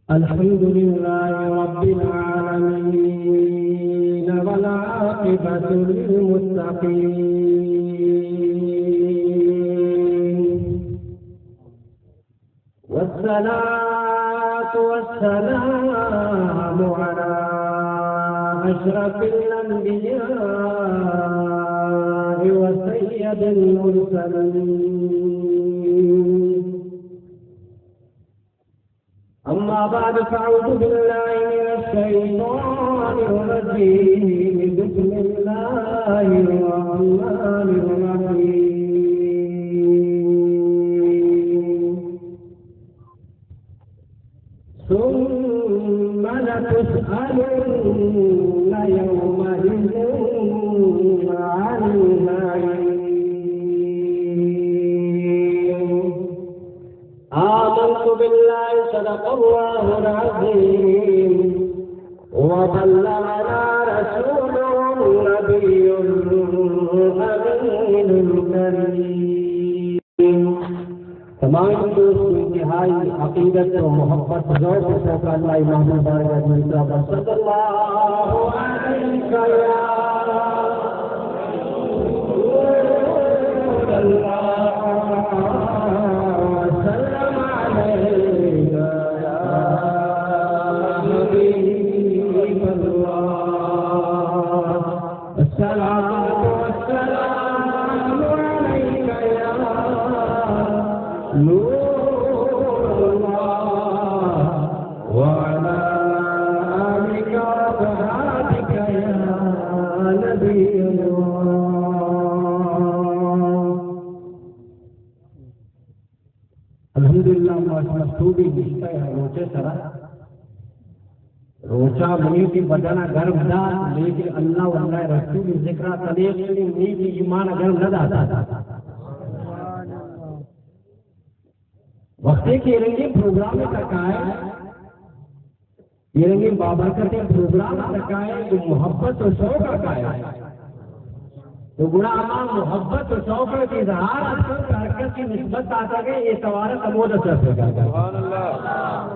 الحمد لله رب العالمين، والعاقبة للمتقين، والصلاة والسلام على أشرف الأنبياء وسيد المرسلين. أما بعد، فأعوذ بالله من الشيطان الرجيم. بسم الله الرحمن الرحيم. ثم لتسألن يومئذ عن النعيم. آمنت بالله، صدق الله العظيم، وبلغنا رسوله النبي الأمين الكريم. تمام دوست انتہائی عقیدت و محبت، ذوق و شوق اللہ محبوب بارگاہ، صلی اللہ علیک یا رسول اللہ، وسلم علیک یا حبیب اللہ۔ الصلاة والسلام عليك يا نور الله، وعلى آلك وأصحابك يا نبي الله۔ الحمدللہ، ما شما سوبی نشتہ یا روچے سرا۔ روچا منی کہ بدن گرم دات، لیکن اللہ و اللہ رسول ذکرا تلیخ، منی کہ ایمان گرم نہ دات۔ وقتی کہ رنگی پروگرام تک آئے، اے رنگیں بابرکتیں پروگرام ءَ تکائے تو محبت و شوق ءَ کائے۔ تو گڑا ہما محبت و شوق ءِ اظہار ءَ تو ہر کس کی نسبت آتا گئے، اے توار ءَ سمود ءَ سر پہ۔ سبحان اللہ۔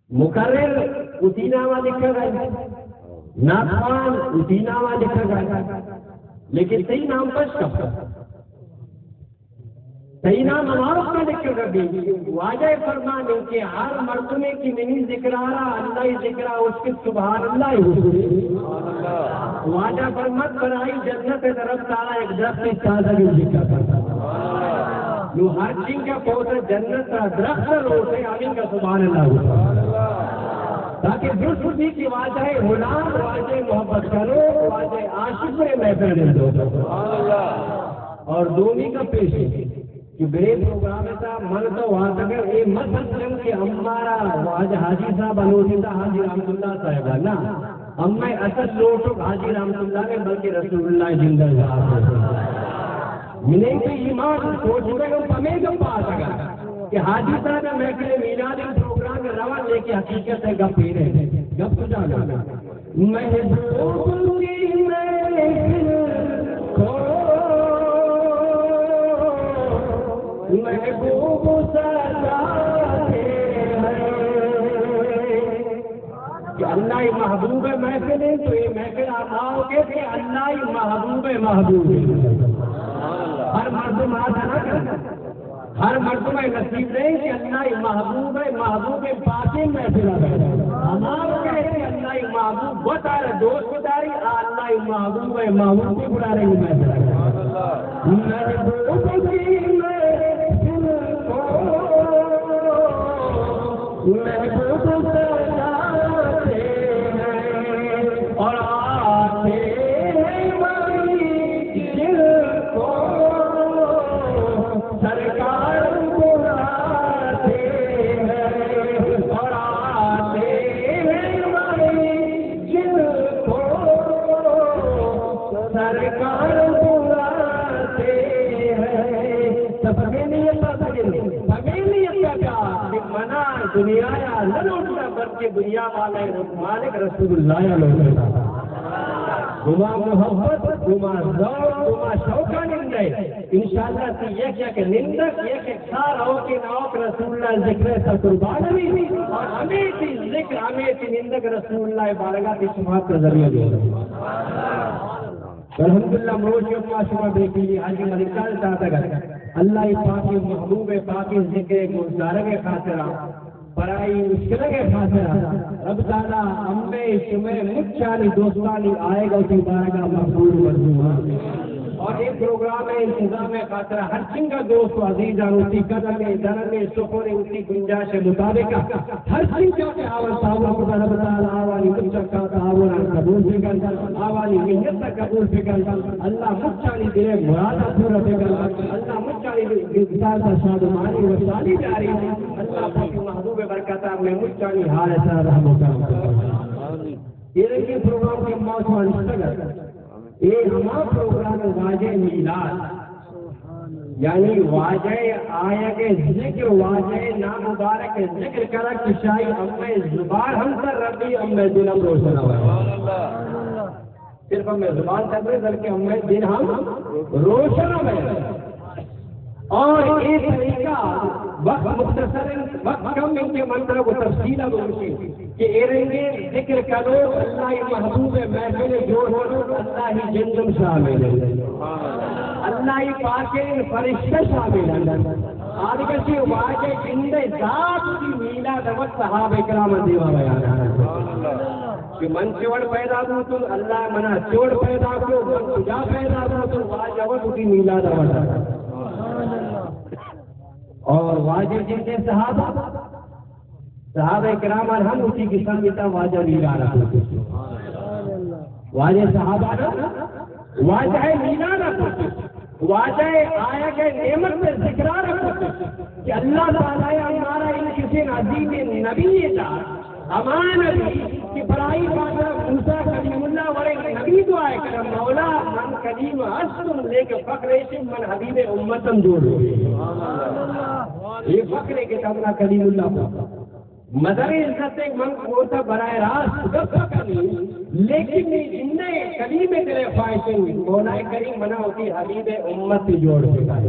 مقرر وتی نام ءَ لکھگ ءَ، نعت خوان وتی نام ءَ لکھگ ءَ، لیکن تئی نام پش کپتگ۔ تئی نام ہما وقت ءَ لکھگ ءَ بیت کہ واجہ ءِ فرمان انت کہ ہر مردمے کہ منی ذکر ءَ را، اللہ ءِ ذکر ءَ اشکت، سبحان اللہ اشکت، واجہ فرمت، برای جنت ءِ طرف تارا یک درختے تازگ ذکر کرتا۔ نو ہر چنکہ پوت جنت ءَ درخت لوٹے، ہمینکہ سبحان اللہ اشکت۔ تاکہ درست بیت کہ واجہ ءِ غلام، واجہ ءِ محبت کنوک، واجہ ءِ عاشق برے محفل ءَ نندوک۔ اور دومی گپ ایش کہ برے پروگرام ءِ تہا من تو واتگ ءَ اے مہ سمجھن کہ امارا واجہ حاجی صاحب ءَ لوٹتا، حاجی رحمت اللہ صاحب ءَ نہ، امئے اصل لوٹوک حاجی رحمت اللہ نہ، بلکہ رسول اللہ زندہ صاحب۔ منی کہ ایمان سوچ میں ہم پمے گپ آتگ ءَ کہ حاجی صاحب ءِ محفل میلاد ءِ پروگرام ءَ روان، لیکن حقیقت ءِ گپ اے نہ، گپ کجا نہ۔ محبوب کی محفل کو محبوب سجاتے ہیں۔ کہ اللہ ءِ محبوب ءِ محفل اِنت، تو اے محفل ءَ آؤ کہ اللہ ءِ محبوب ءِ محبوب اِنت۔ ہر مردم آتا نہ کن۔ ہر مردم ءِ نصیب نہ اِنت کہ اللہ ءِ محبوب ءِ محبوب ءِ پاکیں محفل ءَ بئیت۔ ہما وقت کہ اللہ ءِ محبوب وت ءَ را دوست داری، آ اللہ ءِ محبوب ءِ محبوب ءِ گڑا رہی محفل ءَ۔ محبوب کی محفل کو محبوب سجاتے ہیں اور آتے ہیں وہی دل کو سرکار بلاتے ہیں اور آتے ہیں وہی دل کو سرکار بلاتے ہیں۔ تو پمے نیت ءَ بگندے، پمے نیت ءَ بیا کہ منا دنیا ءَ نہ لوٹتا، بلکہ دنیا والے مالک رسول اللہ ءَ لوٹتا۔ گما محبت، گما ذوق، شما شوقا نندئے۔ انشاءاللہ تئی یک یک نندگ یک یک سار آؤکیں آؤک رسول اللہ ذکر ءِ سر قربان بی۔ اور ہمے تئی ذکر، ہمے تئی نندگ رسول اللہ بارگاہ تئی شفاعت کا ذریعہ بی۔ الحمدللہ، مروچی ما شما بے پیلی حاجی ملک صاحب داتگ ات۔ اللہ پاک محبوب پاک ذکر گوشدارگ خاطرا، برای اشکنگ خاطرا، رب تعالی ہمے شمے مچانی دوستانی آئیگ وتی بارگاہ مقبول مرزو۔ اور اے پروگرام انتظام خاطرا ہر چنگا دوست و عزیزان وتی قدم درم سخن وتی گنجائش مطابق ہر چنگا کہ آوان تعاون کتا، رب تعالی آوانی مچکا تعاون قبول بکن، آوانی محنت قبول بکن۔ اللہ مچانی دل مراد پورا بکن۔ اللہ مچانی دل شادمانی و شادی داری۔ اللہ پاک محبوب برکتا میں مچانی حال سر رحم و کرم بکن۔ اے رنگیں پروگرام کہ ما شما نشتگ ات، اے ہما پروگرام واجہ میلاد، یعنی واجہ آیگ ذکر، واجہ نام مبارک ذکر کرا کہ شاہی امہ زبان ہم تر ربی، امہ دل ہم روشن ہوئے۔ صرف امہ زبان تر نہیں، بلکہ امہ دل ہم روشن ہوئے۔ اور اے طریقہ وقت مختصر ہے، وقت کم ہے کہ من ترا کو تفصیل اب کہ اے رنگیں ذکر کنوک اللہ محبوب محفل جوڑ کنوک اللہ جندم شامل ہے، اللہ پاکیں فرشتہ شامل ہے۔ آدگہ چی واجہ جند ذات کی میلاد وقت صحابہ کرام دیوا بیان کہ من چوڑ پیدا بوتوں، اللہ منا چوڑ پیدا کو، من کجا پیدا بوتوں، واجہ وقت کی میلاد وقت۔ اور واجہ جند صحابہ، صحابہ کرام ہم اسی قسم کی تا واجہ میلاد کو۔ واجہ صحابہ نا واجہ میلاد کو۔ واجہ آیگ نعمت میں ذکرار کو کہ اللہ تعالی ہمارا ان کسی عظیم نبی دا، ہما نبی کہ برائی پاتا موسیٰ کلیم اللہ ورے نبی دعا کرا، مولا من کلیم ہستم لیکن فخر ایشم من حبیب امتم جوڑ ہوئے۔ یہ فخر ہے کہ تمنا کلیم اللہ کو مدر عزت من کوتا براہ راست گپ کنی، لیکن نی جندے کلیم تیرے خواہشیں مولا کریم منا ہوتی حبیب امت جوڑ بکن۔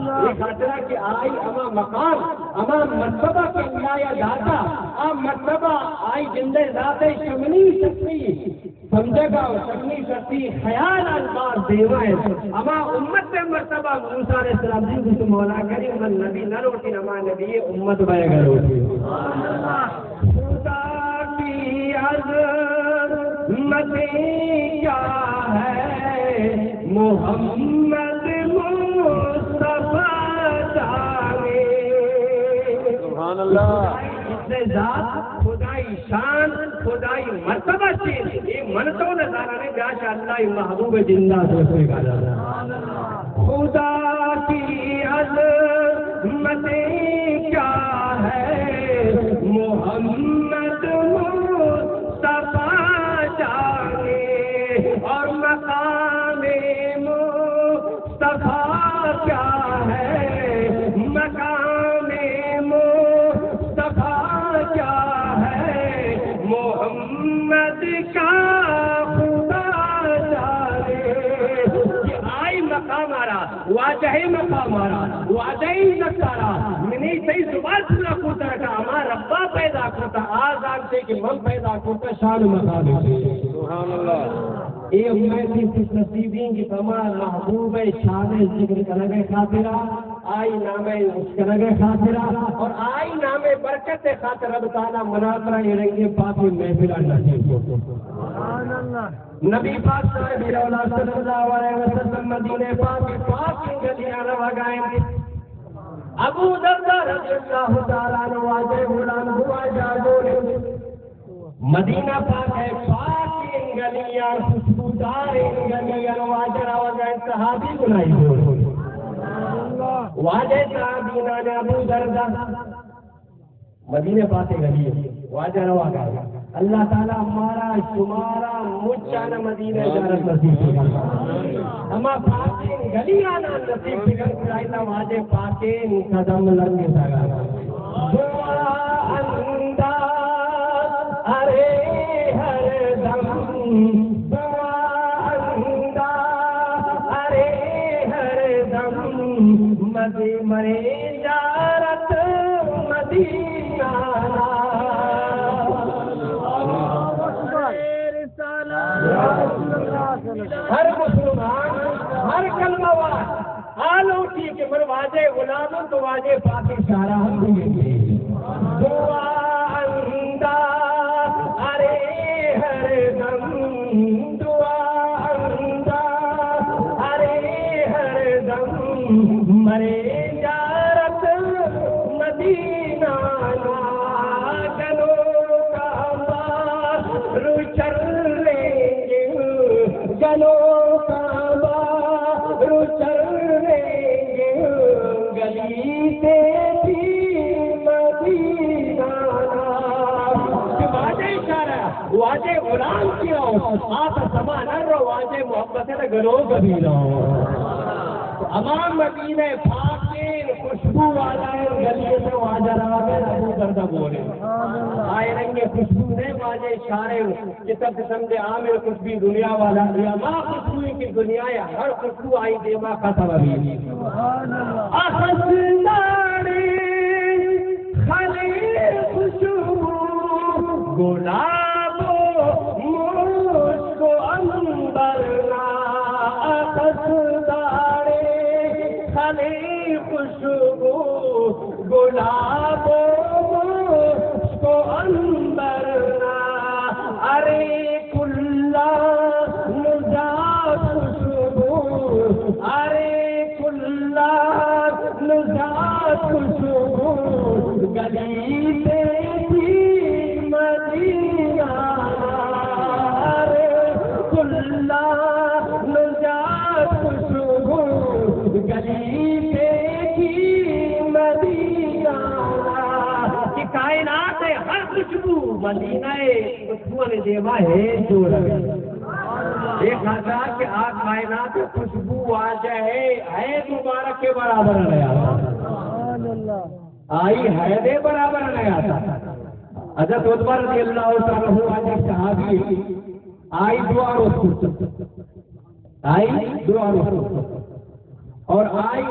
یہ خاطرہ کہ آئی اما مقام، اما مرتبہ کہ اللہ یا داتا، آ مرتبہ آئی جندے ذات شمنی شخصی سمجھگا و سمی سرتی خیال آن باز دیما ہے۔ اما امت میں مرتبہ موسیٰ علیہ السلام دی گوشت مولا کریم من نبی نہ لوٹی، اما نبی امت بے گا لوٹی۔ خدا کی عظمت کیا ہے، محمد مصطفیٰ جانے۔ سبحان اللہ۔ خدائی عزت، خدائی شان، خدائی مرتبہ چی، اے من تو نہ زانانے، بیا شا اللہ محبوب جندا دوستے کا۔ خدا کی عظمت کیا ہے، محمد مصطفیٰ جانے، اور مقام مصطفیٰ کیا ہے، مقام مصطفیٰ کیا ہے، محمد کا خدا جانے۔ کہ آئی مقام آرا، واجہ مقام آرا، واجہ عزت آرا، منی تئی زبان پورا کوتا رکھا، اما ربا پیدا کوتا، آ زانتے کہ من پیدا کوتا، شان مقام ہے۔ سبحان اللہ۔ اے امتی خوش نصیبیں کہ ہما محبوب شان ذکر کنگ خاطرا، آئی نام اشکنگ خاطرا اور آئی نام برکت خاطر رب تعالی منا ترا اے رنگیں پاکیں محفل نصیب کو۔ نبی پاک صاحب اولا صلی اللہ علیہ وسلم مدینہ پاک پاکیں گلیاں روگائیں۔ ابو دردہ رضی اللہ تعالی عنہ واجہ غلام گوا جاگورے۔ مدینہ پاک ءِ پاکیں گلیاں، خوشبوداریں گلیاں، واجہ روگا صحابی گناہی گور۔ واجہ صحابی نام ابو دردہ۔ مدینہ پاک ءِ گلی، واجہ روگا۔ اللہ تعالی ہمارا شمارا مچانا مدینہ زیارت نصیب بکن۔ ہما پاکیں گلیاں نصیب بکن، خدائی تا واجہ پاکیں قدم لگے سگا۔ دعا انداز، ارے ہر دم دعا انداز، مدی مرے زیارت مدینہ۔ ہر مسلمان، ہر کلمہ وار آ لوٹی کہ من واجہ غلام ہوں تو واجہ پاک شارہ ہم بگندے۔ دعا اندا ارے ہر دم، دعا اندا ارے ہر دم، مرے زیارت مدینہ نا۔ گنوکا بارو چریں گے، گنوکا بارو چریں گے، گلی تے تھی مدینہ نا۔ کہ واجہ اشارہ، واجہ غلام کیا ہو، آپ سما نہ رو، واجہ محبت ہے گنوک بھی نہ ہو۔ اما مدینہ پاکیں خوشبو والا ہے، گلی سے واجہ رہا ہے، ابو دردہ بولے۔ آئے رنگ خوشبو نے واجہ اشارے ہو، کہ تب قسم دے عامر خوشبو دنیا والا، یا ما خوشبو کی دنیا ہے، ہر خوشبو آئی دیما ختم ابھی۔ اخس داڑے خلی خوشبو، گلاب و مشک و عنبر نا۔ اخس داڑے خلی خوشبو، گلاب و مشک و عنبر نا۔ ارے کلا نزا خوشبو، ارے کلا نزا خوشبو، گلی تے تھی مدینہ نا۔ ارے کلا نزا خوشبو، گلی تے تھی مدینہ نا۔ کہ کائنات ہے ہر خوشبو مدینہ ہے۔ خوشبو نے دیما ہے جوڑ۔ ایک ہزار کہ آ کائنات خوشبو واجہ ہے، ہے مبارک کے برابر نہیں آتا۔ آئی ہے دے برابر نہیں آتا۔ حضرت عتبہ رضی اللہ تعالیٰ عنہ واجہ صحابی، آئی دعا روز کرتا۔ آئی دعا روز کرتا۔ اور آئی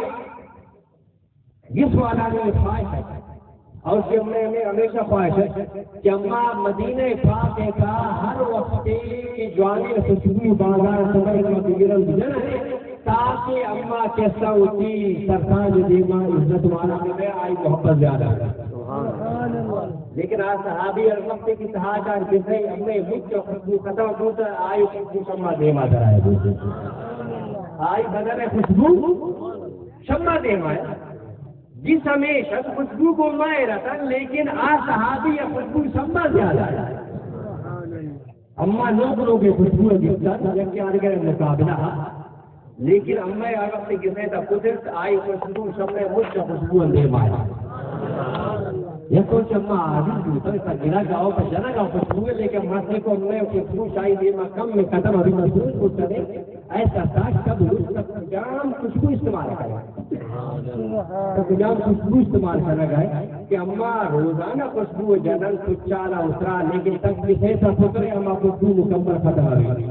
جس والا نے خواہش ہے، اور کہ ہمیں، ہمیں ہمیشہ خواہش ہے کہ اما مدینہ پاک کا ہر وقت کی جوانی خوشبو بازار سمجھ میں بگیرن بجن ہے، تاکہ اما کیسا ہوتی سرتاج دیما عزت والا میں آئی محبت زیادہ ہے۔ لیکن آج صحابی ہر وقت کی صحابہ جسے ہمیں مجھ خوشبو ختم ہوتا، آئی خوشبو شما دیما در آئے۔ آئی بدن خوشبو شما دیما ہے۔ جس ہمیش ات خوشبو گوں ما رتن، لیکن آ صحابی ء خوشبو شما زیادہ ات۔ اما نوک نوک خوشبو گپتن، یکے آدگہ مقابلہ۔ لیکن اما ہر وقت گسے تا قدرت آئی خوشبو شما مچ خوشبو اندے مائے۔ یکو شما عادی بوتا، تا گرا گاؤ پہ جنا گاؤ خوشبو ہے، لیکن مسے کو اما خوشبو شاہی دیما کم میں ختم ابھی محسوس ہوتا ہے۔ ایسا تھا، شب روز تک کجام خوشبو استعمال کرے۔ تو کجام خوشبو استعمال کرنا گئے کہ اما روزانہ خوشبو جنن کچالا اترا، لیکن تک کسے تا پترے اما خوشبو مکمل ختم ہوئی۔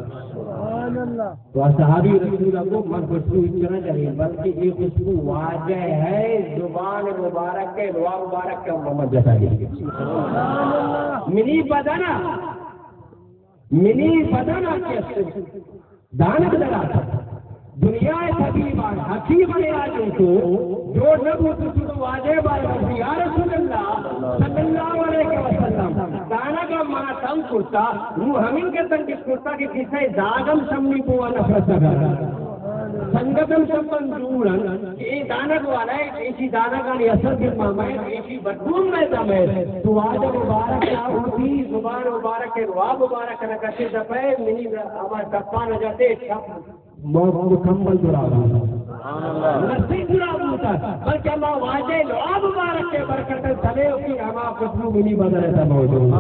تو صحابی رسول اللہ کو من خوشبو اتنا جنین، بلکہ یہ خوشبو واجہ ہے، زبان مبارک ہے، دعا مبارک ہے، محمد جتا دی۔ منی بدنا منی بدن ء کہ است دانگ در آتک۔ دنیا ء طبیبان، حکیمان علاج ان کو جوڑ نہ بوت تو واجہ بار رسی، یا رسول اللہ صلی اللہ علیہ وسلم، دانگ ء منا تنگ کرتا، نو ہمین کے تنگ کرتا کہ کسے داغم شمنی بوا نفرت اگر سنگتم شمن دورن، کہ اے دانگ والا ہے، ایشی دانگانی اثر دل ما مئے، ایشی بدبو مئے دمے۔ تو واجہ مبارک ء اوتی زبان مبارک ء، دعا مبارک ء نہ کشے دپے، منی ہما دپان جاتے شپ م-، مکمل دراہ بوتا۔ نہ صرف دراہ بوتا، بلکہ ہما واجہ دعا مبارک ء برکت ء تلے اوکی ہما خوشبو منی بدن ء موجود۔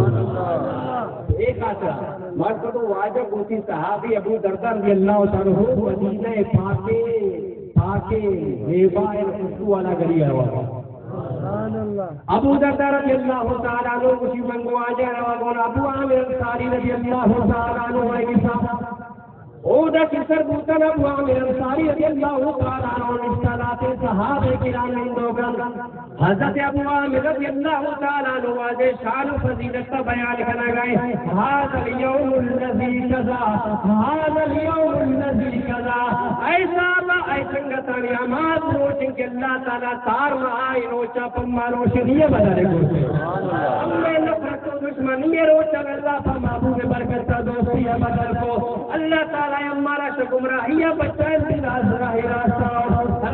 اے خاطر من تو واجہ اوتی صحابی ابو دردہ رضی اللہ تعالی عنہ مدینہ پاکے پاکیں زیبائیں خوشبو والا گلی ء روان۔ ابو دردہ رضی اللہ تعالی عنہ گوشی، من گوں واجہ ء روان، ابو عامر انصاری رضی اللہ تعالی عنہ ء گسا اودا کہ سر بوتن، ابو عامر انصاری رضی اللہ تعالی عنہ صحابہ کرام نندوک انت۔ حضرت ابو عامر رضی اللہ تعالی عنہ واجہ شان و فضیلت بیان کنگ ءَ، هذا اليوم الذي كذا، هذا اليوم الذي كذا۔ اے صحابہ، اے سنگتانی، ہما روچ کہ اللہ تعالی تار ما آئی روچا پما روشنی بدل کرتے۔ ہمیں نفرت و دشمنی روچا اللہ پہ محبوب برکت دوستی بدل کو۔ اللہ تعالی ہمارا شہ گمراہی بچائیں، دل از راہ راستہ۔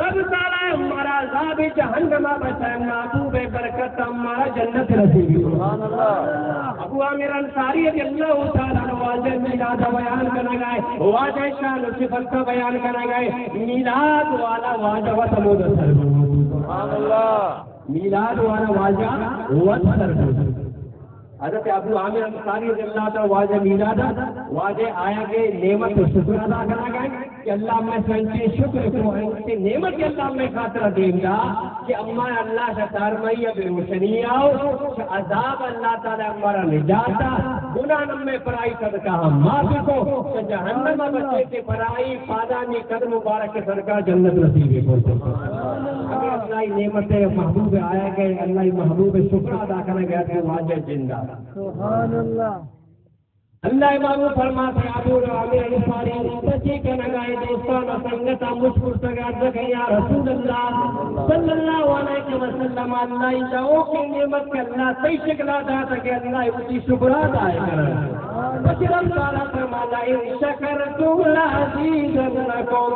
رب تعالی ہمارا عذاب جہنم بچائیں، محبوب برکت ہمارا جنت نصیب۔ سبحان اللہ۔ ابو عامر انصاری رضی اللہ تعالی عنہ واجہ میلاد بیان کنگ ءَ، واجہ شان و صفت بیان کنگ ءَ، میلاد والا واجہ وت ہمود سر۔ سبحان اللہ۔ میلاد والا واجہ وت سر۔ حضرت ابو عامر انصاری رضی اللہ تعالی واجہ میلاد، واجہ آیا کہ نعمت و شکر ادا کنگ ءَ کہ اللہ میں سنچے شکر کو، انچیں نعمت کہ اللہ میں خاطر دیم دا کہ اما اللہ شہ تارمائی بے روشنی آؤ، شہ عذاب اللہ تعالی ہمارا نجات دا، گناہ نمے پرائی صدقہ ہم معاف کو، شہ جہنم بچے کے پرائی پادانی قدم مبارک کے صدقہ جنت نصیب کو۔ ہمیں اللہ نعمت محبوب آیا کہ اللہ محبوب شکر ادا کنگ ءَ کہ واجہ زندہ۔ سبحان اللہ۔ اللہ محبوب فرماتے، ابو عامر انصاری، سچی کنگائے دوستان و سنگتا مجھ کرتگ، عرض کہ یا رسول اللہ صلی اللہ علیہ وسلم، اللہ دعو کی نعمت کہ اللہ صحیح شکلا داتا کہ اللہ اسی شکر ادا کرنا۔ بچرم تعالی فرماتا، ان شکرتم لازیدنکم۔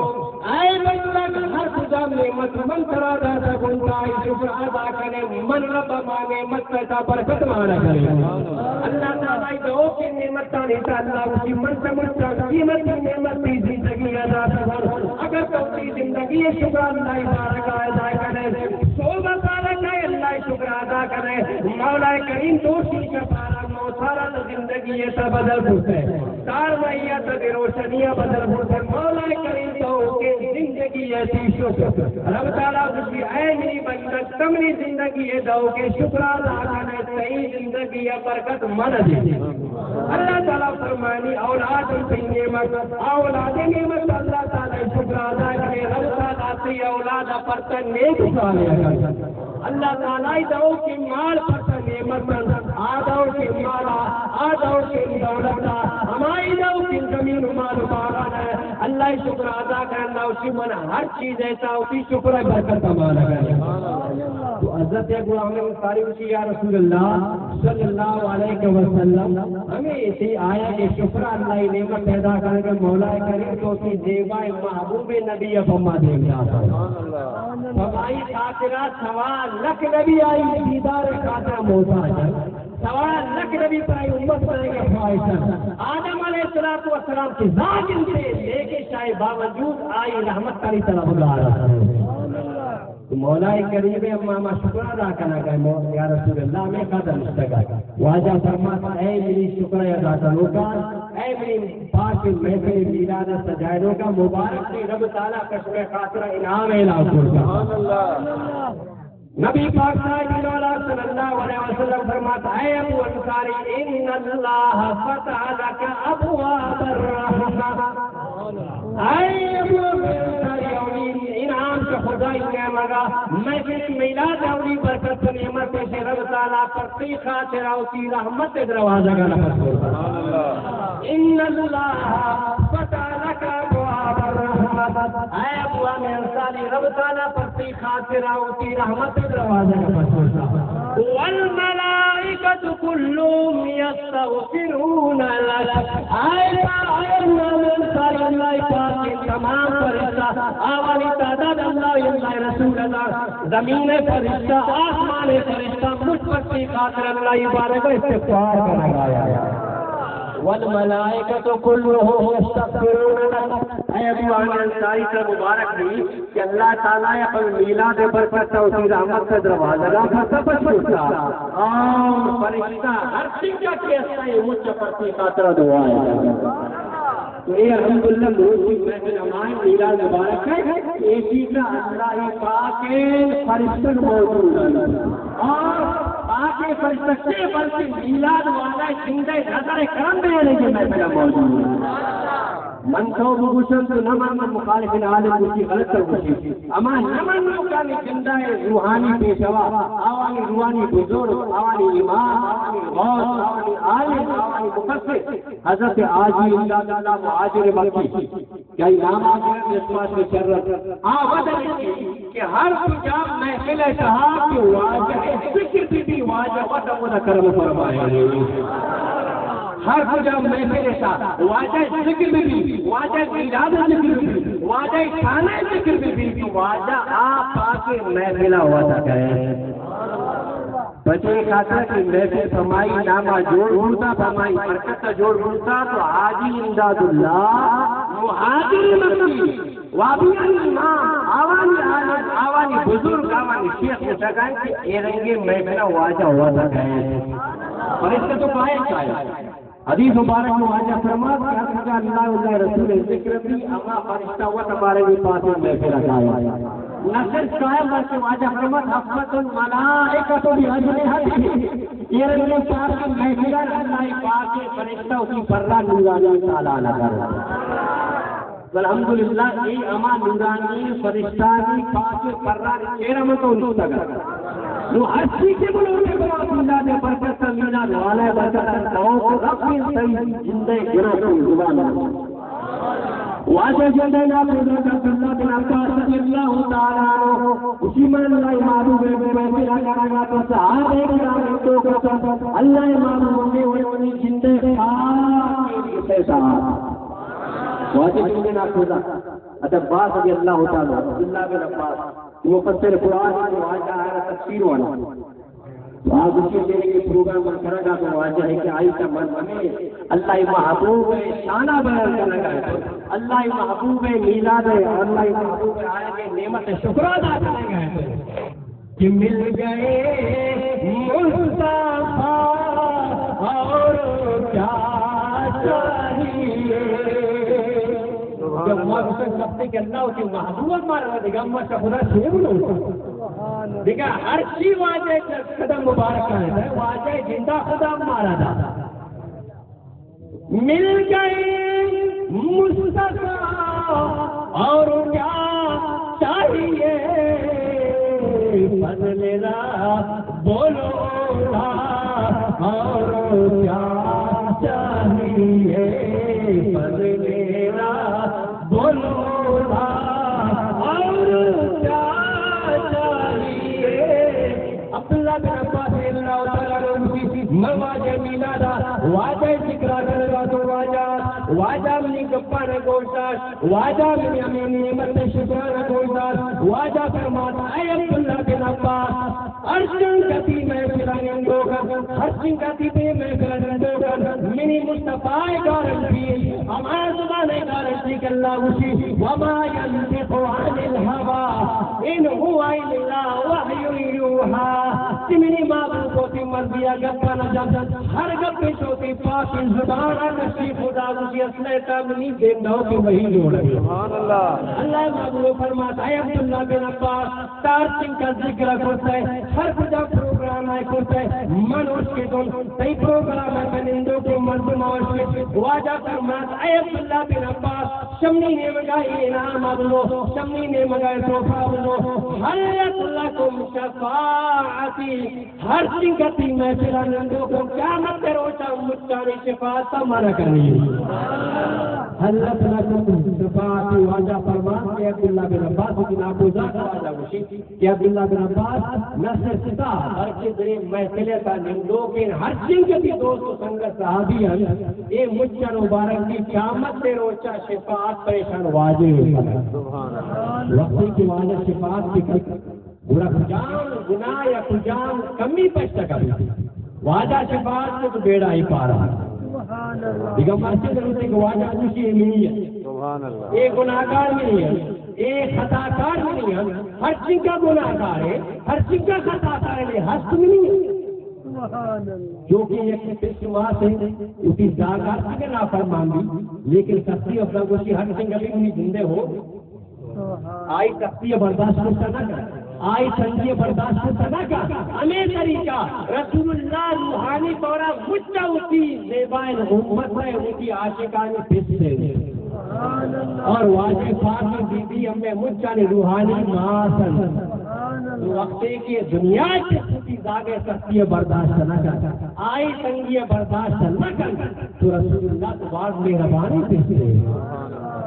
اے بندگ، ہر کجام نعمت من ترا داتا گنتا، شکر ادا کنے، من رب ما نعمت پیدا برکت مارا کرے۔ اللہ تعالی دعو کہ نعمت تانی تا اللہ اسی من سمجھتا قیمتی نعمت تی زندگی ادا سبر۔ اگر تو تی زندگی شکر اللہ بارگاہ ادا کرے، سو بارگاہ اللہ شکر ادا کرے، مولا کریم دوشی کا پارا موسارا تو زندگی تا بدل کرتے۔ تار مئیت بے روشنی بدل بوت۔ مولا کریم تو کہ زندگی تی شکر۔ رب تعالی گوشی، اے منی بندگ، تو منی زندگی دعو کہ شکر ادا کنے، تئی زندگی برکت من دے۔ اللہ تعالی فرمانی، اولاد تی نعمت، اولاد نعمت اللہ تعالی شکر ادا کنے، رب تعالی تی اولاد پر تا نیک صالح کنے۔ اللہ تعالی دعو کہ مال پر تا نعمت من، آ دعو کہ مالا، آ دعو کہ دولتا، ہمائی دعو کہ زمین و مال و باغان ہے۔ اللہ شکر ادا کنے، اللہ اسی من ہر چیز ایسا ہوتی شکر ہے برکت مالا کنے۔ تو حضرت ابو عامر انصاری گوشی، یا رسول اللہ صلی اللہ علیہ وسلم، ہمیں اسی آیا کہ شکر اللہ نعمت پیدا کرنے مولا کریم تو تی زیبا محبوب نبی پما دیم داتا۔ پمائی خاطرہ سوا لکھ نبی آئی دیدار خاطرہ محتاج ہے۔ سوا لکھ نبی پر آئی امت بنے گا خواہش ہے۔ آدم علیہ الصلوۃ والسلام کی ذات ان سے، لیکن شاہ باوجود آئی رحمت کری طلبگار ہے۔ تو مولا کریم اما ما شکر ادا کنا کہ مو-، یا رسول اللہ، ہمیں قدر مشتگا۔ واجہ فرمات، اے منی شکر ادا کنوکا، اے منی پاک محفل میلاد سجائے لوگا مبارک دی رب تعالی کشمے خاطر انعام اعلان کرتا۔ سبحان اللہ۔ نبی پاک صاحب مولا صلی اللہ علیہ وسلم فرماتا، اے ابو انصاری، ان اللہ فتح لک ابواب الرحمہ۔ اے ابو انصاری، اولی انعام کہ خدائی نیمگا، میں تیری میلاد اولی برکت نعمت سے رب تعالی پر تی خاطر آؤ تی رحمت دروازہ کا نفس کرتا۔ ان اللہ فتح لک ابواب الرحمہ۔ اے ابو انصاری، رب تعالی پر تی خاطر آؤ تی رحمت دروازہ کا پسوسا۔ والملائکۃ کلهم یستغفرون لک۔ اے تا، اے ابو انصاری، اللہ پاک تمام فرشتہ، آوانی تعداد اللہ، اللہ رسول اللہ، زمین فرشتہ، آسمان فرشتہ، مجھ پر تی خاطر اللہ بارگاہ استغفار کرنا آیا۔ والملائکۃ کلهم یستغفرون لک۔ اے ابو عامر انصاری، ترا مبارک بھی کہ اللہ تعالی اپنے میلاد برکت و تی رحمت کا دروازہ کا پس پس کرتا۔ اور فرشتہ ہر چیز کا کیسا ہے، مجھ پر تی خاطر دعا ہے۔ تو اے الحمدللہ، موجود محفل ہمارے میلاد مبارک ہے، اے چیز کا اللہ پاک فرشتہ موجود ہے۔ اور پاک فرشتہ سے بلکہ میلاد والا زندہ نظر کرم دینے کے محفل موجود ہے۔ من تو بگوشم تو نہ من، من مخالف عالم گوشی، غلط تو گوشی۔ اما نہ من لوکانی زندہ روحانی پیشوا، آوانی روحانی بزرگ، آوانی امام، آوانی غوث، آوانی عالم، آوانی مفسر، حضرت حاجی امداد اللہ مہاجر مکی، کہ آئی نام آ گیا، وشواس میں شرط۔ آ وجہ کہ ہر کجا محفل ءِ تہا کہ واجہ ءِ ذکر بہ بی، واجہ وت ہمودا کرم فرمائے۔ ہر کجا محفل ءِ تہا واجہ ءِ ذکر بہ بی، واجہ ءِ میلاد ءِ ذکر بہ بی، واجہ ءِ شان ءِ ذکر بہ بی، تو واجہ آ پاکیں محفل ءَ وت کرے۔ پچے خاطر کہ محفل پمائی نام ءَ جوڑ بوتا، پمائی برکت ءَ جوڑ بوتا، تو حاجی امداد اللہ مہاجر مکی، وابیانی امام، آوانی عالم، آوانی بزرگ، آوانی شیخ گوشگا انت کہ اے رنگیں محفل ءَ واجہ وت کرے۔ فرشتہ تو کائے کائے۔ حدیث مبارک میں واجہ فرمات کہ ہر کجا اللہ ءُ اللہ ءِ رسول ءِ ذکر بی، ہما فرشتہ وت ہمارے بھی پاس محفل ءَ کائے۔ نہ صرف کائے بلکہ واجہ فرمات حفت الملائکۃ بأجنحتہا، اے رنگیں پاک محفل ءَ اللہ پاک فرشتہ وتی پرا نورانی تالان ءَ کرے۔ الحمدللہ، اے ہما نورانی فرشتانی پاک پرانی چہرہ من تو نشتگ۔ نو ہرچی کہ بلوٹے برات اللہ دے برکت، میلاد والا برکت، تو رب تئی زندہ گرو زبان۔ واجہ جندے نا بزرگ عبداللہ بن عباس رضی اللہ تعالی عنہ، اسی من اللہ محبوب ہے، میں میرا کرا تو صحابہ کرام تو قسم، اللہ محبوب میں وہ زندے پاک کے لیے پیدا۔ واجہ جندے نا خدا۔ حضرت عباس رضی اللہ تعالی عنہ، عبداللہ بن عباس، مفسر قرآن، واجہ آ تفسیر والا۔ واجہ کے لیے یہ پروگرام من کرگا تو واجہ ہے کہ آئی کا من ہمیں اللہ محبوب ہے، شانہ بیان کرگا ہے۔ اللہ محبوب ہے، میلاد ہے، اللہ محبوب ہے، آیا کہ نعمت شکر ادا کرگا ہے۔ کہ مل گئے مصطفیٰ اور کیا چاہیے۔ جب ما گوشن کپتے کہ اللہ وتی محبوب مارا دگہ ما چہ خدا چے بلوٹاں؟ دگہ ہر چی واجہ قدم مبارک ہے، واجہ زندہ خدا مارا دا۔ مل گئے مصطفیٰ اور کیا چاہیے، فضل رب بولو نا، اور کیا چاہیے، فضل رب بولو نا، اور کیا چاہیے۔ عبداللہ بن عباس رضی اللہ تعالی عنہ گوشی، من واجہ میلادا واجہ ذکرا کرگا تو واجہ، واجہ منی گپانا گوش داشت، واجہ منی ہمے نعمت شکرانا گوش داشت۔ واجہ فرمات، اے عبداللہ بن عباس، ہرچنکہ تئی محفلا نندوکاں، ہرچنکہ تئی بے محفلا نندوکاں، منی مصطفی گارنٹی، ہما زبان گارنٹی کہ اللہ گوشی، وما ينطق عن الهوى إن هو إلا وحي يوحى۔ تئی منی محبوب وتی مرضیا گپا نہ جنت، ہر گپے چہ وتی پاکیں زبانا گشی۔ خدا گوشی، اصل ء تہ منی زندہ و کہ وحی جوڑ بی۔ سبحان اللہ۔ اللہ محبوب فرمات، اے عبداللہ بن عباس، تئی ہرچنکہ ذکر کرتئے، ہر کجا پروگرام ء کرتئے، من اشکتوں، تئی پروگرام ء نندوکیں مردم اشکت۔ واجہ فرمات، اے عبداللہ بن عباس، شمنی نیمگا اے انعام بلو، شمنی نیمگا اے تحفہ بلو، هل لكم شفاعتي، ہرچنکہ تئی محفلا نندوکاں، قیامت روچا مچانی شفاعت منا کنی۔ هل لكم شفاعتي، واجہ فرمات کہ عبداللہ بن عباس کی ناکوزا واجہ گوشی، کہ عبداللہ بن عباس نہ صرف تا، بلکہ درے محفل تا نندوکیں ہرچنکہ تئی دوست و سنگت صحابی ہیں، اے مچ مبارک کی قیامت روچا شفاعت پہ ایشان واجب ہے۔ سبحان اللہ۔ وقتی کہ واجہ شفاعت کی کر، گڑا کجام گناہ یا کجام کمی پشت کبھی واجہ شفاعت کو تو بیڑا ہی پارا۔ سبحان اللہ۔ دیگہ مسجد روتے کہ واجہ خوشی نہیں ہے۔ سبحان اللہ۔ اے گناہگار نہیں ہے۔ اے خطاکار نہیں ہے، ہرچنکہ گناہگار ہے، ہرچنکہ خطاکار ہے، ہست نہیں ہے۔ سبحان اللہ۔ جو کہ یک پس ماس ہے، اسی زاگار کی نافرمان بھی، لیکن سختی اپنا گوشی ہرچنکہ بھی نہیں زندے ہو، سبحان۔ آئی سختی برداشت کرتا نہ کر، آئی تنگی برداشت کرتا نہ کر۔ ہمیں طریقہ رسول اللہ روحانی طورا مچا اسی زیبائن امت ہے، اسی عاشقانی پس ہے۔ اور واجہ پاک بی بی ہمیں مچانی روحانی ماں سن۔ تو وقتے کہ دنیا کے ستی زاگے سختی برداشت نہ کر، آئی تنگی برداشت نہ کر، تو رسول اللہ تو باز مہربانی پیسے۔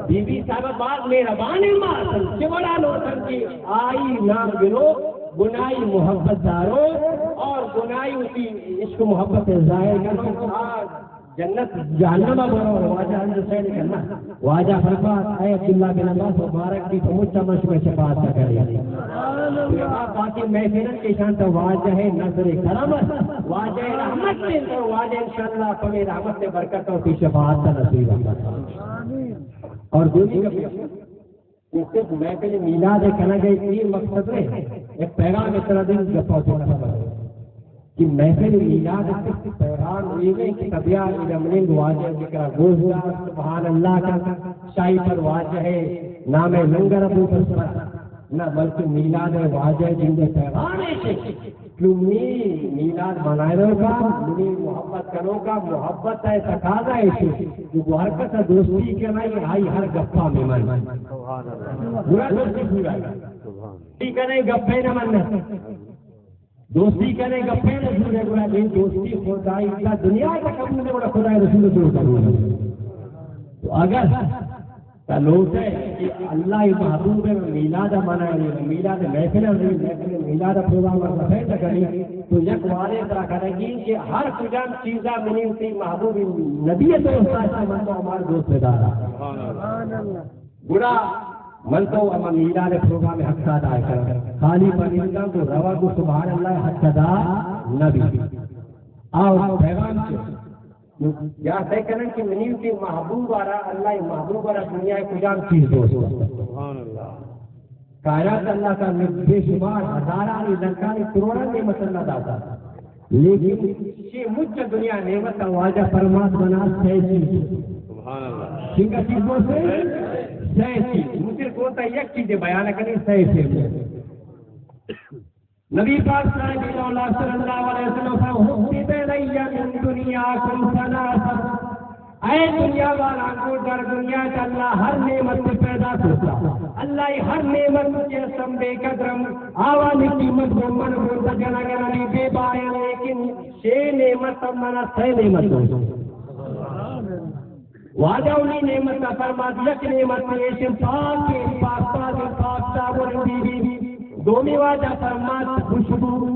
بی بی صاحب باز مہربانی ماں سن، چہ وڑا لوٹن کہ آئی نام گنو، گناہی محبت دارو اور گناہی اسی عشق محبت ظاہر کرو۔ آ جنت جہنم ء برو، واجہ ہم حسین کرنا۔ واجہ فرمات، اے عبداللہ بن عباس، مبارک بھی تو مچا مش میں شفاعت کا کرے۔ باقی محفلن کے شان تو واجہ ہے نظر کرم، واجہ رحمت سے تو واجہ انشاءاللہ پمی رحمت سے برکت اور کی شفاعت کا نصیب ہے۔ اور دوسری کا کہ صرف محفل میلاد ء کنگ ء اے مقصد نہ، یک پیغام ء ترا دیں گپا چوڑا خبر کہ محفل میلاد ء صرف پیغام اے نہ کہ تبیا اے جملے واجہ ذکر گوش دار، سبحان اللہ کا، شاہی پر واجہ ہے، نام لنگر ابو بسمہ۔ نہ، بلکہ میلاد ء واجہ جند ء پیغام ہے کہ کہ منی میلاد منائینوکا منی محبت کنوکا محبت ء تقاضا ایشی کہ گوں ہر کس ء دوستی کنائی، آئی ہر گپا ممن۔ گڑا دوستی پورا۔ دوستی کنائی گپے نہ من۔ دوستی کنائی گپے نہ جوڑے، گڑا یہ دوستی خدائی کا دنیا کا قبول ہے، گڑا خدائی رسول تو قبول ہے۔ تو اگر تا لوٹئے کہ اللہ ء محبوب ء میلاد ء منائے، میلاد ء محفل ء، محفل میلاد ء پروگرام ء رسائے نہ کنی، تو یک وارے ترا کنگی کہ ہر کجام چیزا منی وتی محبوب نبی ء دوست داشتہ، من تو ہمارے دوست بدارا۔ گڑا من تو ہما میلاد ء پروگرام ء حق ادا کر، خالی پنیدگاں تو روا کو سبحان اللہ حق ادا نبی۔ آؤ پیغام چے؟ یا سہ کنن کہ منی وتی محبوب ء را، اللہ ء محبوب ء را دنیا ء کجام چیز دوست؟ سبحان اللہ۔ کائنات اللہ کا بے شمار ہزارانی لکھانی کروڑانی نعمت اللہ داتا، لیکن شی مچ دنیا نعمت واجہ فرمات بنا سہ چیز۔ سبحان اللہ۔ شنگا چیز دوست ہے؟ سہ چیز۔ مجھے کوتا یک چیز بیان کرنی، سہ چیز۔ نبی پاک صلی اللہ علیہ وسلم فرمائے، "حبب الی من دنیاکم ثلاثۃ۔" اے دنیا والا کو در دنیا کا اللہ ہر نعمت سے پیدا کرتا۔ اللہ ہر نعمت کے سم بے قدرم آوانی قیمت کو من بولتا جنا گنا نہیں بے بائے، لیکن شے نعمت منا سے نعمت ہو۔ واجہ انہی نعمت ء فرمات، یک نعمت ایش پاک، پاک، پاک، پاک صابن بی بی۔ دومی واجہ فرمات، خوشبو۔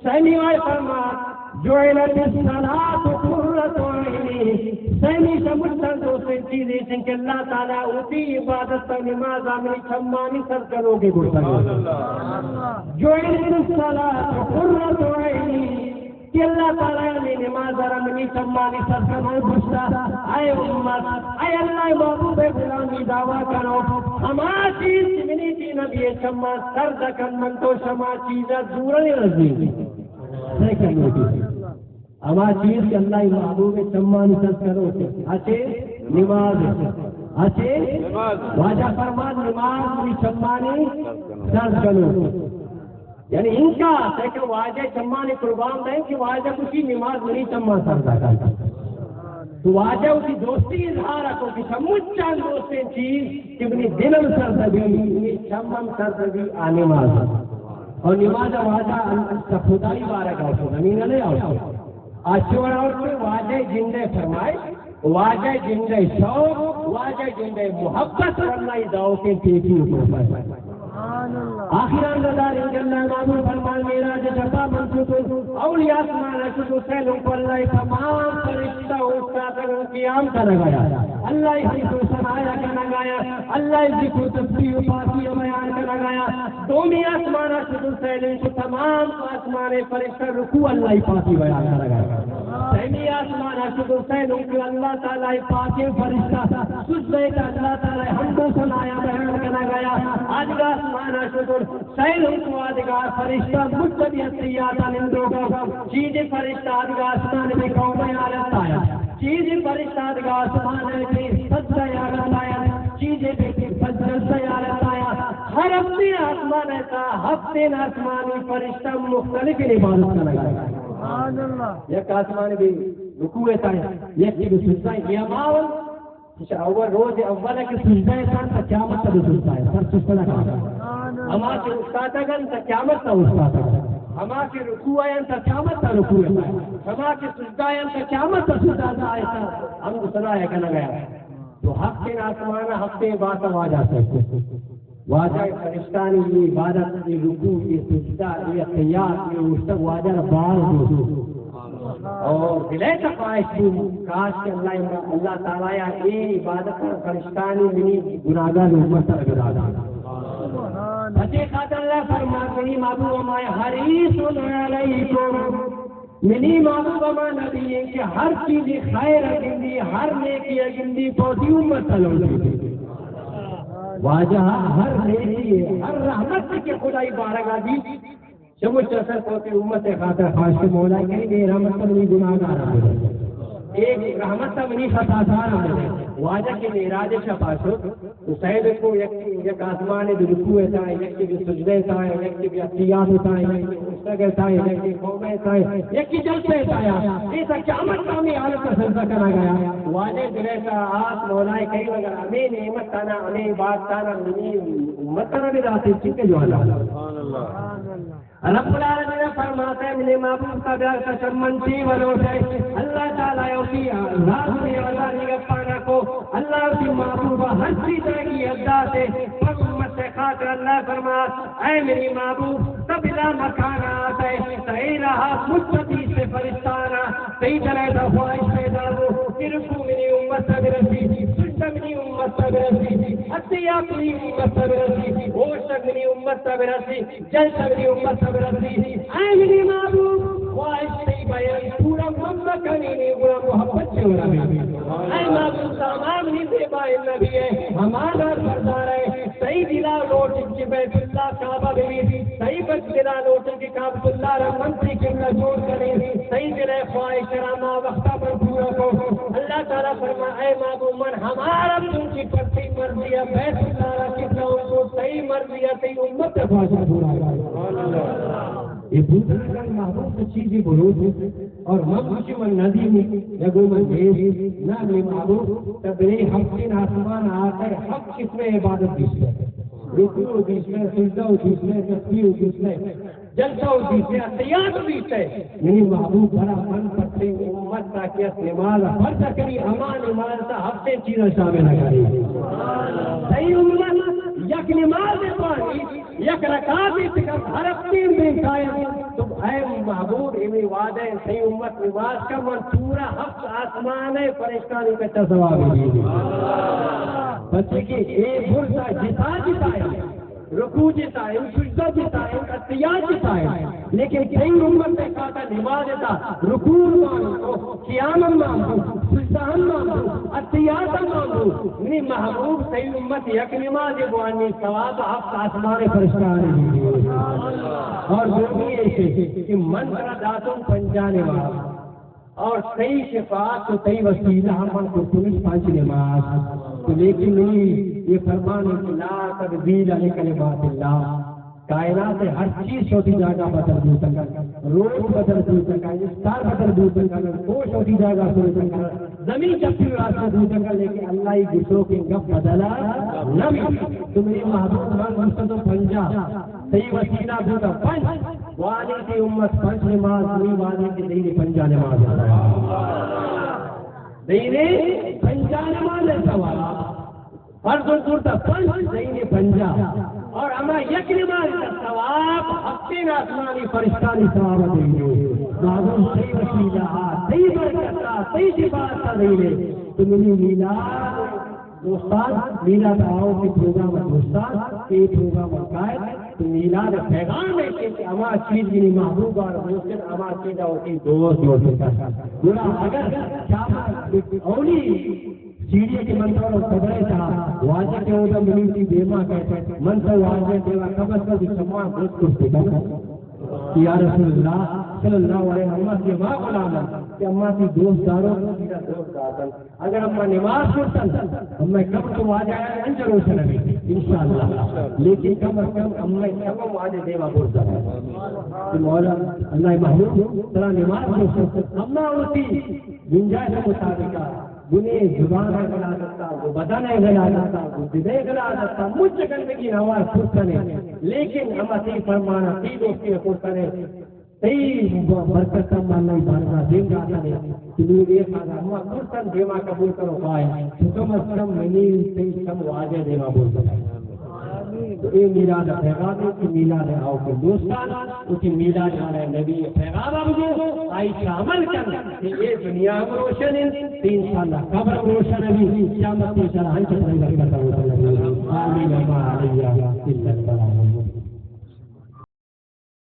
سیمی واجہ فرمات، "جعلت الصلاة قرۃ عینی۔" سیمی سمجھتا دوستیں چیز ایش کہ اللہ تعالی وتی عبادت و نماز آمنی چمانی سر کنوگے گڑتا۔ سبحان اللہ۔ "جعلت الصلاة قرۃ عینی۔" کہ اللہ تعالی نے نماز ء را منی چمانی سر کنو گوشتا، اے امت، اے اللہ محبوب غلامی دعویٰ کنو، ہما چیز کہ منی تئی نبی چماں سرد کن من تو شما چیزا دورنی رزی۔ سہ کنو۔ ہما چیز کہ اللہ محبوب چمانی سر کنو، اچے نماز، اچے واجہ فرمان نماز منی چمانی سر کنو۔ یعنی انکا تہ کہ واجہ چمانی قربان دیں کہ واجہ کسی نماز منی چمان سر داتا۔ تو واجہ اسی دوستی اظہار کو کہ چمچان دوستیں چیز کہ منی دلم سر دبی، منی چمم سر دبی، آ نماز۔ اور نماز واجہ خدائی بارگاہ کو زمین لے آؤ۔ آ چوڑا اور واجہ جندے فرمائے، واجہ جندے شوق، واجہ جندے محبت، واللہ دعوتیں پیکی کو۔ آخران دار انشاءاللہ معمول فرمان معراج شپا منصوب اولی آسمان شد حسین کو اللہ تمام فرشتہ استاد قیام کرا گیا۔ اللہ ہم کو سنایا کرا گیا۔ اللہ ذکر تسبیح و پاکی بیان کرا گیا۔ دومی آسمان شد حسین کو تمام آسمان فرشتہ رکوع اللہ پاکی بیان کرا گیا۔ سیمی آسمان ء شد حسین انکو اللہ تعالی پاکیں فرشتہ سجدہ ء اللہ تعالی حمد و ثنایا بیان کنگ ء آیا۔ آدگہ آسمان ء شد حسین انکو آدگہ فرشتہ مجتمع اتحیات ء نندوک۔ چیزیں فرشتہ آدگہ آسمان بے قوم حالت آیا۔ چیزیں فرشتہ آدگہ آسمان بے سجدہ حالت آیا۔ چیزیں بے سجدہ حالت آیا۔ ہر ہفتیں آسمان ء تا ہفتیں آسمانی فرشتہ مختلف عبادت کنگ ء۔ سبحان اللہ۔ یک آسمان بے رکوع ء تا، یک بے سجدہ ء۔ یہ ماحول اول روز اول کہ سجدہ اتاں تا قیامت تا سجدہ ہے، سر سجدہ نہ کھاتا۔ ہما کہ استاتگن تا قیامت تا استاتگن۔ ہما کہ رکوع آیاں تا قیامت تا رکوع اتاں۔ ہما کہ سجدہ آیاں تا قیامت تا سجدہ اتاں۔ ہم سنا ہے کنا گیا۔ تو ہفتیں آسمان، ہفتیں بات واجہ سے۔ واجہ فرشتانی یہ عبادت، یہ رکوع، یہ سجدہ، یہ تحیات، یہ اوشتگ واجہ را باز دوست۔ اور دلے تا خواہش بو، کاش کہ اللہ، اللہ تعالی یا اے عبادت فرشتانی منی گناہگار امت را بداتا۔ پچے خاطر اللہ فرماتے، منی محبوب ہمائے حریص علیکم، منی محبوب ہما نبی ہیں کہ ہر چیز خیر گندی، ہر نیکی گندی، پوتی امت تلوٹی۔ واجہ ہر نیکی، ہر رحمت کہ خدائی بارگاہ دی، چمچ اثر پوتی امت خاطر خواہش کہ مولا کریم اے رحمت منی گناہگار بدے، اے رحمت منی خطاکار بدے۔ واجہ کہ معراج شپا شد، تو سید کو یک، یک آسمان دو رکوع اتاں، یک بھی سجدہ اتاں، یک بھی عطیات اتاں، یک بھی مستگ اتاں، یک بھی قوم اتاں، یک بھی جلسہ اتاں۔ اے تا قیامت کا ہمیں حالت کا سجدہ کرا گیا۔ واجہ دلے تا آس مولا کریم اگر ہمیں نعمت تانا، ہمیں بات تانا، منی امت تانا بھی داتے چکے جو اللہ۔ سبحان اللہ۔ رب العالمین فرماتے، منی محبوب کا بیار کا چمن تی ولوٹے۔ اللہ تعالی اوتی ذات میں اللہ نے گپانا کو، اللہ اوتی محبوب ہر چیز کی حد داتے، پر امت سے خاطر اللہ فرما، اے منی محبوب، تب اذا مکان آتے، تئی راہ مستقی سے فرشتانا، تئی دلے دا خواہش پیدا ہو، کہ رکوع منی امت تا برسی، سجدہ منی امت تا برسی، عطیات منی امت تا برسی، اوشتگ منی امت تا برسی، جلسہ منی امت تا برسی۔ اے منی محبوب، خواہش تئی بیان پورا ممکنی نی گڑا محبت چے ورا بی۔ اے محبوب، تمام نی زیبا نبی ہے، ہمارا سردار ہے، تئی دلا لوٹ کہ بیت اللہ کعبہ بی، تئی بچ دلا لوٹ کہ کعبۃ اللہ را من تئی قبلہ جوڑ کریں، تئی دل ءِ خواہش را ما وقتا من پورا کو۔ اللہ تعالی فرما، اے محبوب من ہمارا تم کی پر تئی مرضی ہے، بیت اللہ را قبلہ ہم کو، تئی مرضی ہے، تئی امت ءِ خواہش پورا کر۔ یہ بوتنا کن محبوب تو چیزی بروز اور من کچھ من ندی میں، یا گو من دیش، نہ میں محبوب، تب نہیں ہفتین آسمان آتا ہے، ہفت قسم عبادت دیش ہے۔ رکوع و دیستے، سجدہ و دیستے، تسبیح و دیستے، جلسہ و دیستے، عطیات و دیستے۔ منی محبوب برا من پتے امت تا کہ اس نماز فرض کری، اما نماز تا ہفتیں چیزاں شامل کری۔ تئی امت یک نماز پانی، یک رکعت تکم ہر ہفتیں بین قائم۔ تو اے محبوب، امی وعدہ، تئی امت نماز کا من پورا ہفت آسمان ہے فرشتانی کچا ثواب دی۔ پچے کہ اے برزا جتا جتا ہے۔ رکوع جتا انت، سجدہ جتا انت، عطیات جتا انت، لیکن تئی امت ءِ خاطر نماز تا رکوع مان کو، قیام مان کو، سجدہ مان کو، عطیات مان کو۔ منی محبوب، تئی امت یک نماز بوانی ثواب ہفت آسمان فرشتہ آنے دی۔ اور دومی ایسے کہ من ترا داتوں پنجا نماز۔ اور تئی شفاعت و تئی وسیلہ ہم من کرتنش پنچ نماز۔ تو لیکن منی یہ فرمان ہے کہ لا تبدیل لکلمات اللہ۔ کائنات ہر چیز شوتی جاگہ بدل بوتگ، روچ بدل بوتگ، استار بدل بوتگ، کوہ شوتی جاگہ بوتگ، زمین چپی راست بوتگ، لیکن اللہ ای گسو کے گپ بدلا نہ بھی۔ تو منی محبوب من گسو تو پنجا، تئی وسیلہ بوتا پنچ۔ وعدے تئی امت پنچ نماز نی، وعدے کہ دینی پنجا نماز۔ دینی پنجا نماز ثواب۔ فرض و کرتا پنچ، دینی پنجا۔ اور ہما یک نماز ثواب ہفتین آسمانی فرشتانی ثواب دینی۔ معبود تئی وسیلہ، تئی برکت، تئی شفاعت دینی۔ تو منی میلاد دوستان، میلاد آؤ کہ پروگرام دوستان، کہ یہ پروگرام کائے، تو میلاد پیغام ہے کہ ہما چیز یعنی محبوب اور دوست، ہما چیز اور کی دوست، دوست کا۔ گڑا اگر کیا اولی سیڑھی کہ من تو خبر ہے تھا، واجہ کے اودا منی دیما کہتے، من تو واجہ دیوا کم از کم سما دوست کرتے۔ یا رسول اللہ صلی اللہ علیہ وسلم، کہ ما غلام ہیں، کہ اما کی دوست دارو، سیدھا دوست دارو۔ اگر اما نماز پڑھتن، اما کم تو واجہ انچ روشن بھی، انشاءاللہ۔ لیکن کم از کم اما کم واجہ دیما برزا۔ کہ مولا اللہ محبوب، ترا نماز پڑھتن، اما ہوتی گنجائش مطابقہ۔ گوں زبان ءَ غلات اتاں، گوں بدن ءَ غلات اتاں، گوں دل ءَ غلات اتاں، مچ گندگی ہوار کرتنے، لیکن ہما تئی فرمان ءَ، تئی دوستی ءَ کرتنے، تئی برکت ءَ ما نئی بارگاہ دیم داتنے، تو نوں اے خاطر ما کرتن دیما قبول کنو پائے، تو کم از کم منی تئی کم واجہ دیما بول بتائے۔ تو اے میلاد ءِ پیغام اِنت کہ میلاد ءِ آؤکیں دوستان وتی میلاد والے نبی ءِ پیغام ءَ بگو، آئی ءَ عمل کن کہ اے دنیا ہم روشن اِنت، تئی انشاءاللہ قبر ہم روشن بی، قیامت انشاءاللہ ہنچ تئی برکت ءَ روشن بی۔ آمین۔ وما علینا الا البلاغ۔